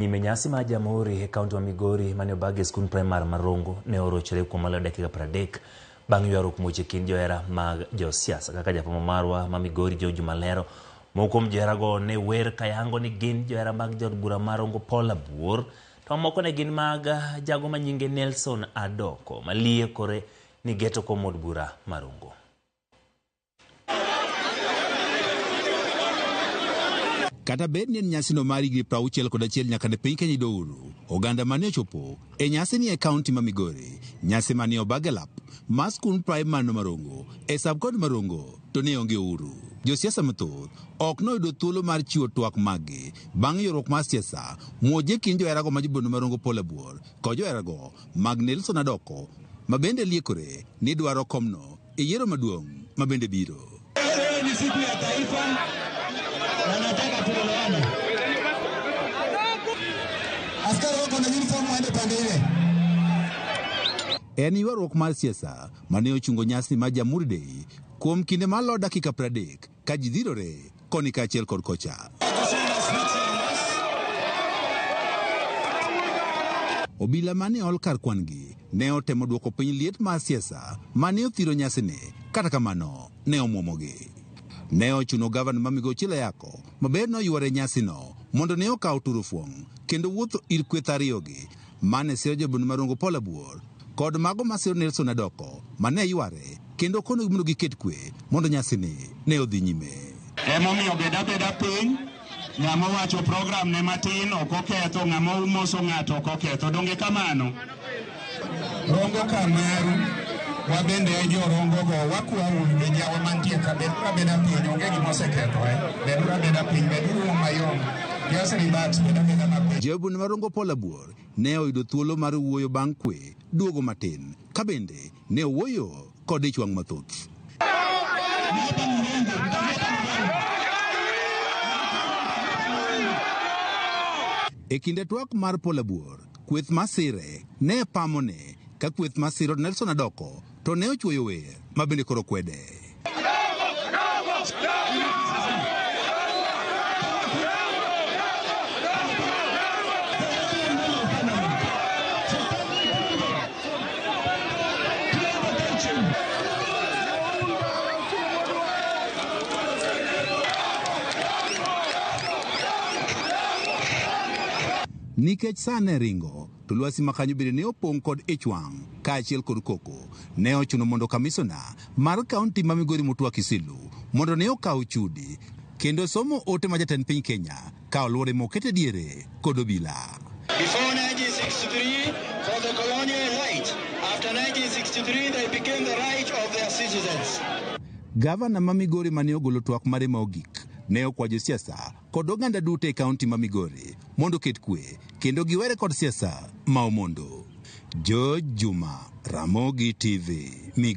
Nyime nyasi mar Jamhuri e kaunti ma Migori mane obag e skund primar ma Rongo ne orochore kuom maloyo dakika 30 bang' ywaruok muoch e kind johera mag josiasa. Kaka jafuambo marwa ma Migori George Malero, moko kuom joherago ne wer kayango ni gin johera mag jaod bura ma Rongo Paul Abuor, to mamoko ne gin mag jago ma nyinge Nelson Adoko maliekore ni geto kom od bura ma Rongo. Kata bed ni en nyasino mar higni 61 nyaka ne piny Kenya yudo uhuru, oganda mane ochopo e nyasini e kaunti ma Migori, nyasi mane obag e lap mar skund praimar no Marongo e sub-county ma Rongo to ne onge uhuru. Josiasa mathoth ok noyudo thuolo mar chiwo twak maggi bang' ywaruok mar siasa muoch e kind joherago ma jobondo ma Rongo Paul Abuor kod joherago mag Nelson Adoko ma bende liekore ni dwaro komno e yiero maduong' ma bende biro. Leo ni siku ya taifa na nataka tuelewane. Askari wako na uniform waende pande ile. En ywaruok mar siasa mane ochungo nyasi mar Jamhuri Day kuom kinde malo dakika 30 ka ji dhirore koni kaachiel kod kocha. Obila mane ol kar kwan gi ne otemo duoko piny liet mar siasa mane othiro nyasini, kata kamano ne omuomogi. Ne ochuno gavana ma Migosi Ochilo Ayacko maber noywore nyasino mondo ne okaw turufuong' kendo wuotho ir kweth ariyogi mane siro jobund Marongo Paul Abuor kod mago masiro Nelson Adoko mane yware kendo konogi mondo giket kwe mondo nyasini ne odhi nyime. Emomiyo bed abeda piny, ng'ama owacho program ne matin ok oketho, ng'ama omoso ng'ato ok oketho. Donge kamano? Rongo ka maru, wabende e jo Rongo go, wakwau e jawa mantie ka, beduru abeda piny, onge gima oseketho, eh. Beduru abeda piny, beduru mayom. Just relax, bed abeda mapiny. Jobund Marongo Paul Abuor ne oyudo thuolo mar wuoyo bang' kwe duogo matin, ka bende ne owuoyo kod ich wang' mathoth. E kinde twak mar Paul Abuor, kweth masire ne pamone ka kweth masiro Nelson Adoko to ne ochuoyo wer ma bende koro kwede. Nikech sa ne ringo, to lwasi ma kanyo bende ne opong' kod ich wang' kaachiel kod koko. Ne ochuno mondo kamisona mar kaunti ma Migori Mutua Kisilu mondo ne okaw chudi kendo somo ote ma jatend piny Kenya ka oluore mokete diere kod obila. Before 1963, for the colonial right. After 1963, they became the right of their citizens. Gavana ma Migori mane ogolo twak mare ma ogik ne okwa josiasa kod oganda duto e kaunti ma Migori mondo oket kwe kendo giwere kod siasa ma omondo. George Juma, Ramogi TV, Migori.